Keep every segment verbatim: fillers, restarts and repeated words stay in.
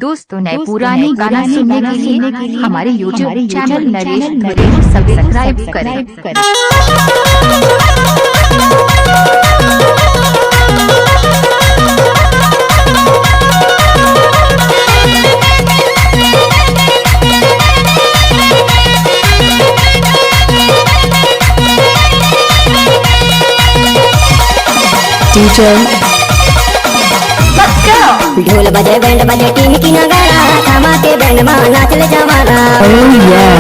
दोस्तों, नए पुराने गाना सुनने के लिए हमारे YouTube चैनल नरेश धुरी को सब्सक्राइब करें। टीचर। ढोल बजे, बैंड बजे, टीन की नगाड़ा, थामा के बैंड मा नाच ले जवारा। Oh yeah।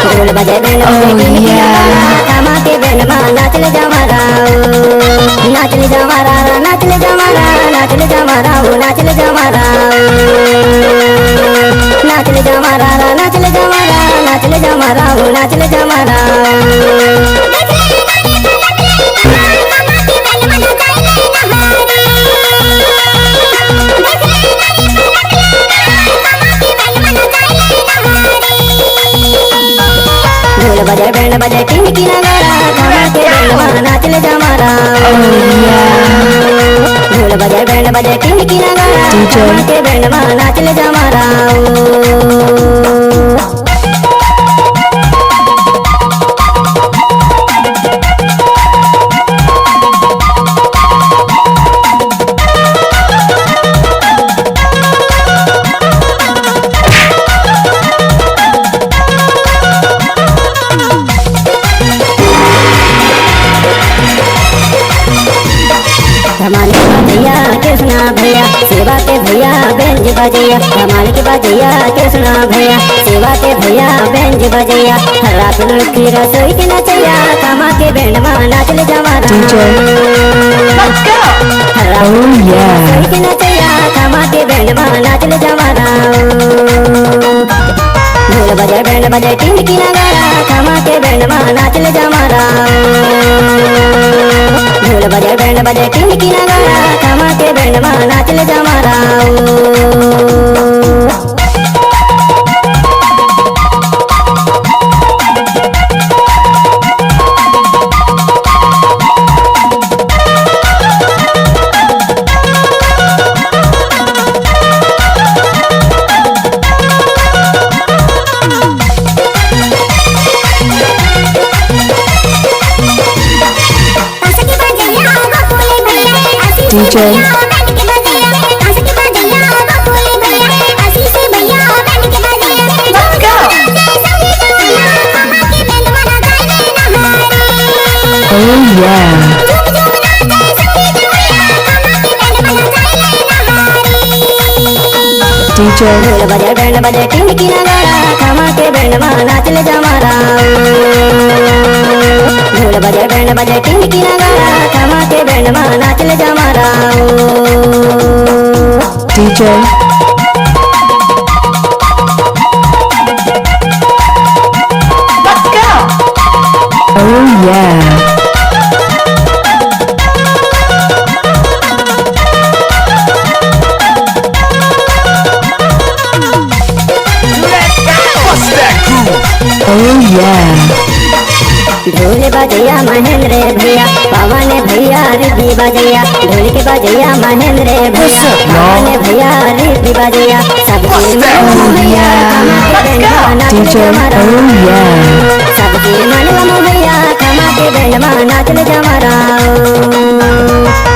ढोल बजे, बैंड बजे, Oh टीन की yeah। नगाड़ा, थामा के बैंड मा नाच ले जवारा। नाच ले जवारा, नाच ले जवारा, नाच ले जवारा, ओ नाच ले जवारा। नाच ले जवारा, नाच ले जवारा, नाच ले जवारा, ओ नाच ले जवारा। ढोल बजे, बैंड बजे, टिंग की नगाड़ा, थामा के बैंड मा नाच ले जवारा। ढोल बजे, बैंड बजे, टिंग की नगाड़ा, टीचर। थामा के बैंड मा नाच ले जवारा। धमाल के बजैया कृष्णा भैया, सेवा के भैया बेंज बजैया। धमाल के बजैया कृष्णा भैया, सेवा के भैया बेंज बजैया। हर रात लुखी रसोई के नचैया, थामा के बैंड मा नाच ले जवारा। टीचर। हर रात Oh yeah। लुखी रसोई के नचैया, थामा के बैंड मा नाच ले जवारा। ढोल बजे, बैंड बजे, टिंड की नगाड़ा, थामा के बैंड मा नाच ले जवारा। ढोल बजे, बैंड बजे, टिंड की नगाड़ा, थामा के बैंड मा नाच ले जवारा। टीचर। Oh yeah। टीचर। ढोल बजे, बैंड बजे, टिंड की नगाड़ा, थामा के बैंड मा नाच ले जवारा। ढोल बजे, बैंड बजे, टिंड की नगाड़ा, थामा के बैंड मा नाच ले जवारा। Teacher. Oh yeah। Oh yeah। ढोल बजैया महेंद्र भैया, पवन भैया रिद्धि बजैया। ढोल के बजैया महेंद्र भैया, पवन भैया रिद्धि बजैया। सबके मन भैया, थामा के बैंड मा नाच ले जवारा। Oh yeah। सबके मन भैया, थामा के बैंड मा नाच ले जवारा।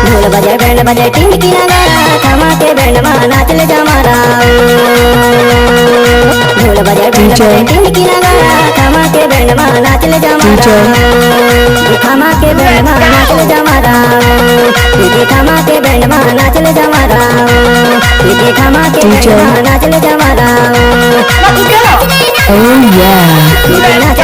ढोल बजे, बैंड बजे, टिंड की नगाड़ा, थामा के बैंड मा नाच ले जवारा। ढोल बजे, बैंड बजे, टीचर। टिंड की नगाड़ा, थामा के बैंड मा नाच ले जवारा। टीचर। थामा के बैंड मा नाच ले जवारा। थामा के बैंड मा नाच ले जवारा। थामा के बैंड टीचर। मा नाच ले जवारा। Oh yeah। नाच